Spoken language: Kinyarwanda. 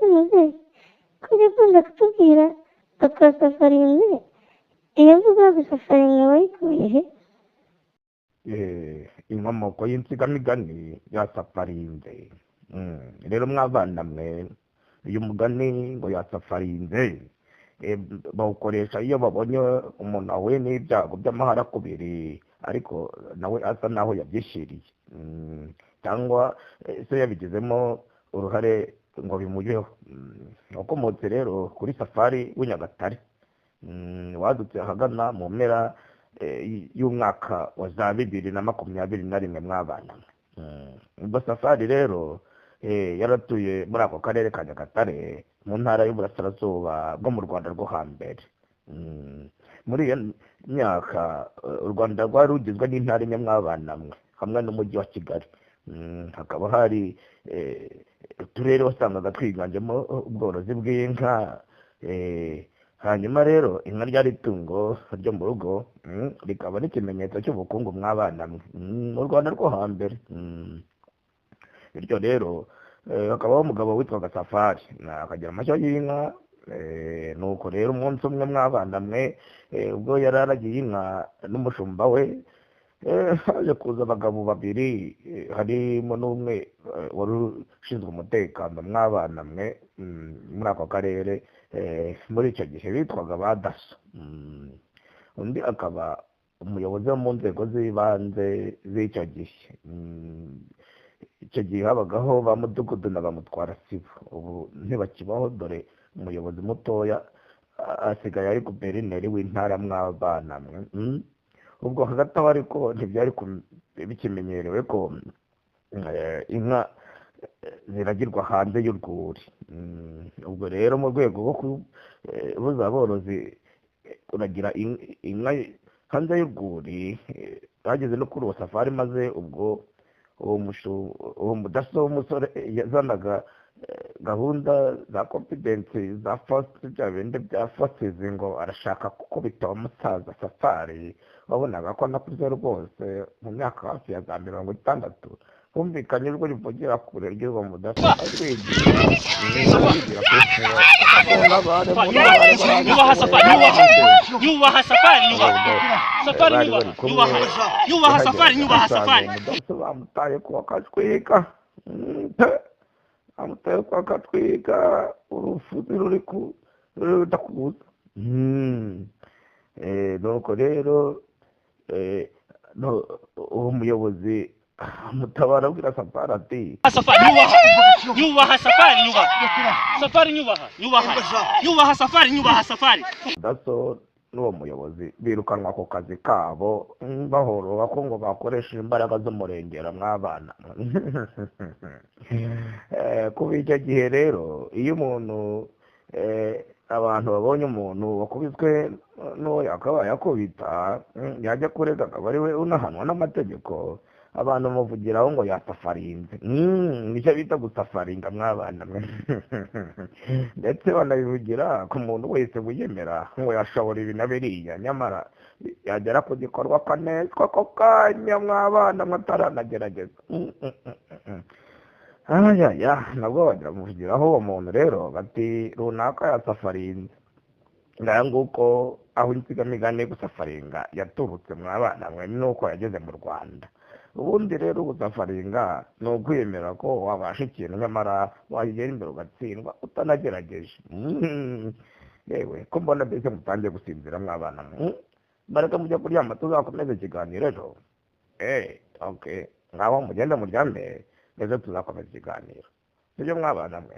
se muzehe, ko ujya ukunda kutubwira ngo twasafarinze, iyo mvugo yo gusafaringa wayikuye he? Inkomoko y'insigamigani yasafarinze. Rero mwabana mwe, uyu mugani ngo yasafarinze bawukoresha iyo babonye umuntu ahuye n'ibyago by'amaharakubiri, ariko nawe asa naho yabyishiriye, cyangwa se yabigizemo uruhare ngo bimubeho. Wakomotse rero kuri Safari w'i Nyagatare, wadutse ahagana mu mpera y'umwaka wa za 2021 mwabana mwe. Ubwo Safari rero yaratuye muri ako karere ka Nyagatare, mu ntara y'Uburasirazuba bwo mu Rwanda rwo hambere. Muri iyo myaka u Rwanda rwari rugizwe n'intara enye mwabana mwe, hamwe n'umujyi wa Kigali. Hakaba hari uturere wasangaga twiganjemo ubworozi bw'inka. Hanyuma rero inka ryari itungo ryo mu rugo, rikaba n'ikimenyetso cy'ubukungu mwabana mwe, mu Rwanda rwo hambere. Bityo rero hakabaho umugabo witwaga Safari, akagira amashyo y'inka. Nuko rero umunsi umwe mwabana mwe, ubwo yari aragiye inka n'umushumba we, haje kuza abagabo babiri, harimo n'umwe wari ushinzwe umutekano mwabana mwe, muri ako karere, muri icyo gihe bitwaga ba daso. Undi akaba umuyobozi wo mu nzego z'ibanze z'icyo gihe. Icyo gihe habagaho ba mudugudu na ba mutwarasibo, ubu ntibakibaho, dore umuyobozi mutoya asigaye ari guverineri w'intara mwabana mwe. Ubwo hagati aho ariko ntibyari bikimenyerewe ko inka ziragirwa hanze y'urwuri. Ubwo rero mu rwego rwo kubuza aborozi kuragira inka hanze y'urwuri, bageze no kuri uwo Safari, maze ubwo uwo mudaso w'umusore yazanaga gahunda za confidence za force, bya bindi bya forces, ngo arashaka gukubita uwo musaza Safari wabonaga ko anakuze rwose mu myaka hafi ya za 60. Humvikanye ijwi rivugira kure ry'uwo mudaso atwigira Nyubaha Safari, nyubaha, nyubaha Safari, nyubaha Safari, nyubaha, nyubaha, nyubaha Safari, nyubaha Safari. Umudaso bamutaye kuwa kajwiga, bamutaye kuwa katwiga, urufuzi ruri ku rudakuza. Nuko rero uwo muyobozi amutabara abwira Safari ati: Safari, nyubaha, nyubaha Safari, nyubaha Safari, nyubaha, nyubaha, nyubaha Safari, nyubaha Safari. Daso n'uwo muyobozi birukanwa ku kazi kabo, bahorora ko ngo bakoresheje imbaraga z'umurengera mwabana. Kuva icyo gihe rero, iyo umuntu abantu babonye umuntu wakubiswe n'uwo yakabaye akubita, yajya kurega akaba ari we unahanwa n'amategeko, abantu bamuvugiraho ngo yasafarinze. Nicyo bita gusafaringa mwabana mwe. Ndetse banabivugira ku muntu wese wiyemera ngo yashobora ibi na biriya, nyamara yagera ku gikorwa akaneshwa ako kanya mwabana mwe, ataranagerageza. Ayaya, nabwo bagira bamuvugiraho uwo muntu rero bati: "Runaka yasafarinze." Ngayo nguko aho insigamigani gusafaringa yaturutse mwabana mwe, nuko yageze mu Rwanda. Ubundi rero gusafaringa ni ukwiyemera ko wabasha ikintu, nyamara wagera imbere ugatsindwa utanagerageje. Yewe, ko mbona mbese mutangiye gusinzira mwabana mwe, bareka mujya kuryama, tuzakomeza ikiganiro ejo. Okay, ngaho mugende muryame, ejo tuzakomeza ikiganiro, sibyo mwabana mwe?